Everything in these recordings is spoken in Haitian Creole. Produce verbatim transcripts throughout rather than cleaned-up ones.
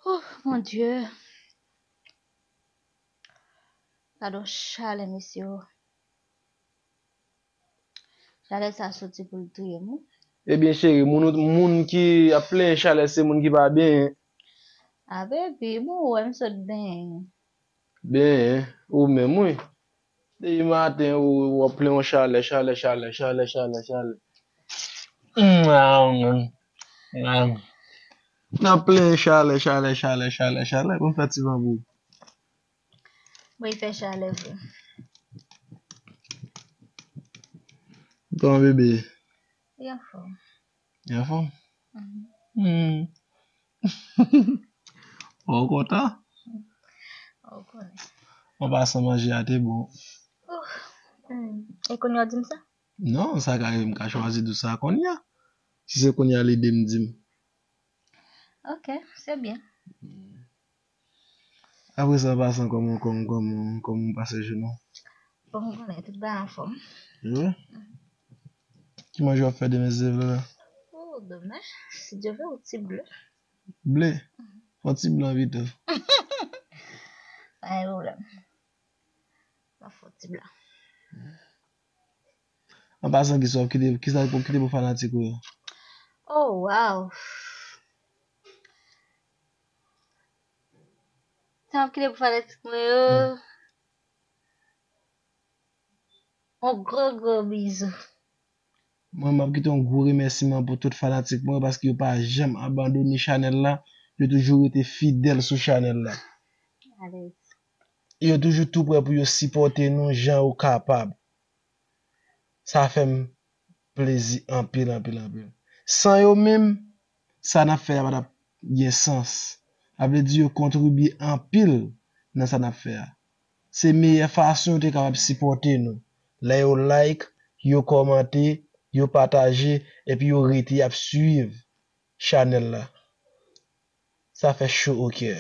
Oh, mon Dieu. Gade yon chalè, mesye. Chalè sa soti pou l touye m, wi. Ebyen, cheri, moun, moun ki ap plenyen chalè, se moun ki pa benyen. A, baby, bon, ou wè m sot benyen. Benyen, ou menm, wi. Depi maten, ou, w ap plenyen yon chalè, chalè, chalè, chalè, chalè, chalè. N ap plenyen chalè, chalè, chalè, chalè, chalè. Bon, fè ti van pou ou. Bon, li fè chalè vre. Kòman bebe? Li anfòm. Li anfòm? Mhm. Hmm. Ou kontan? Ou konnen. An pasan, manje a te bon. Ouf. Hmm. E kounye a w di m sa? Non, sa ka rive m ka chwazi di w sa kounye a. Si se kounye a lide m, di m. Ok, se byen. Apre sa, an pasan, kòman, kòman, kòman, kòman w pase jounen w? Bon, ou konnen, tout bagay anfòm. Wi? Ki manje w ap fè demen, silvouplè? Oh, demen, si Dye vle, yon ti ble. Ble? Fè yon ti blan pito. Pa gen pwoblèm. M ap fè yon ti blan. An pasan, kisa w ap kite, kisa w ap kite pou fanatik ou yo? Oh, wow. Sa m ap kite pou fanatik mwen yo. Hmm. Yon gwo, gwo bizou. Mwen, m ap kite yon gwo remèsiman pou tout fanatik mwen, paske yo pa janm abandone chanèl la. Yo toujou rete fidèl sou chanèl la. Alèz. E yo toujou tou prè pou yo sipòte nou jan yo kapab. Sa fè m plezi anpil, anpil, anpil. San yo menm, sa n ap fè a pa t ap gen sans. Sa vle di yo kontribye anpil nan sa n ap fè a. Se meyè fason yo te kapab sipòte nou. Lè yo like, yo kòmante, yo pataje, epi yo rete ap swiv chanèl la. Sa fè cho o kè.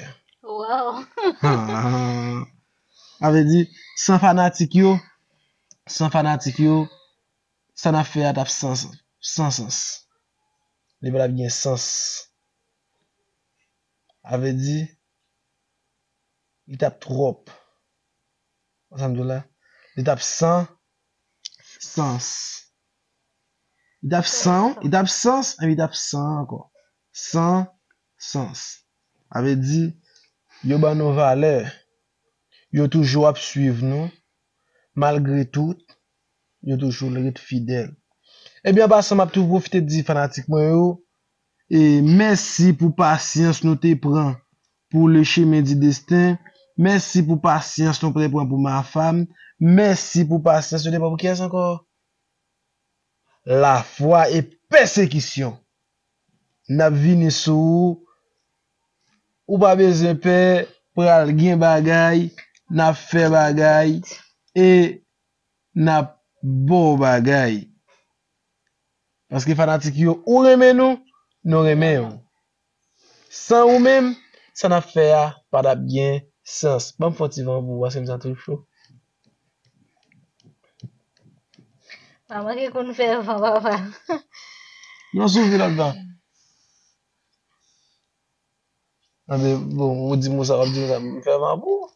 Wow. Sa vle di, san fanatik yo, san fanatik yo, sa n ap fè a t ap san, san sans. Li pa t ap gen sans. Sa vle di, li t ap twòp. Sa m di w la, li t ap san sans. Li t ap san, li t ap sans, epi li t ap san ankò. San sans. Sa vle di, yo ban nou valè. Yo toujou ap swiv nou. Malgre tout, yo toujou ret fidèl. Ebyen, an pasan, m ap tou pwofite di fanatik mwen yo, e mèsi pou pasyans nou te pran pou Le Chemin du Destin. Mèsi pou pasyans nou te pran pou Ma Femme. Mèsi pou pasyans nou te pran pou kiyès ankò? Lafwa e pèsekisyon. N ap vini sou ou. Ou pa bezwen pè, pral gen bagay, n ap fè bagay, e n ap ba w bagay. Paske fanatik yo, ou renmen nou, nou renmen w. San ou menm, sa n ap fè a pa t ap gen sans. Ban m fè yon ti van pou ou, paske m santi w cho. Pa manke konn fè van, papa. Non, sou vi lòt van. Anben, bon, ou di m sa, w ap di m sa, m fè van pou ou.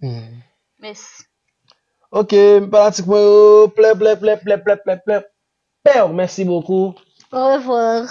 Hmm. Mèsi. Ok, fanatik mwen yo, plè, plè, plè. Pèw, mèsi bokou. Au revoir.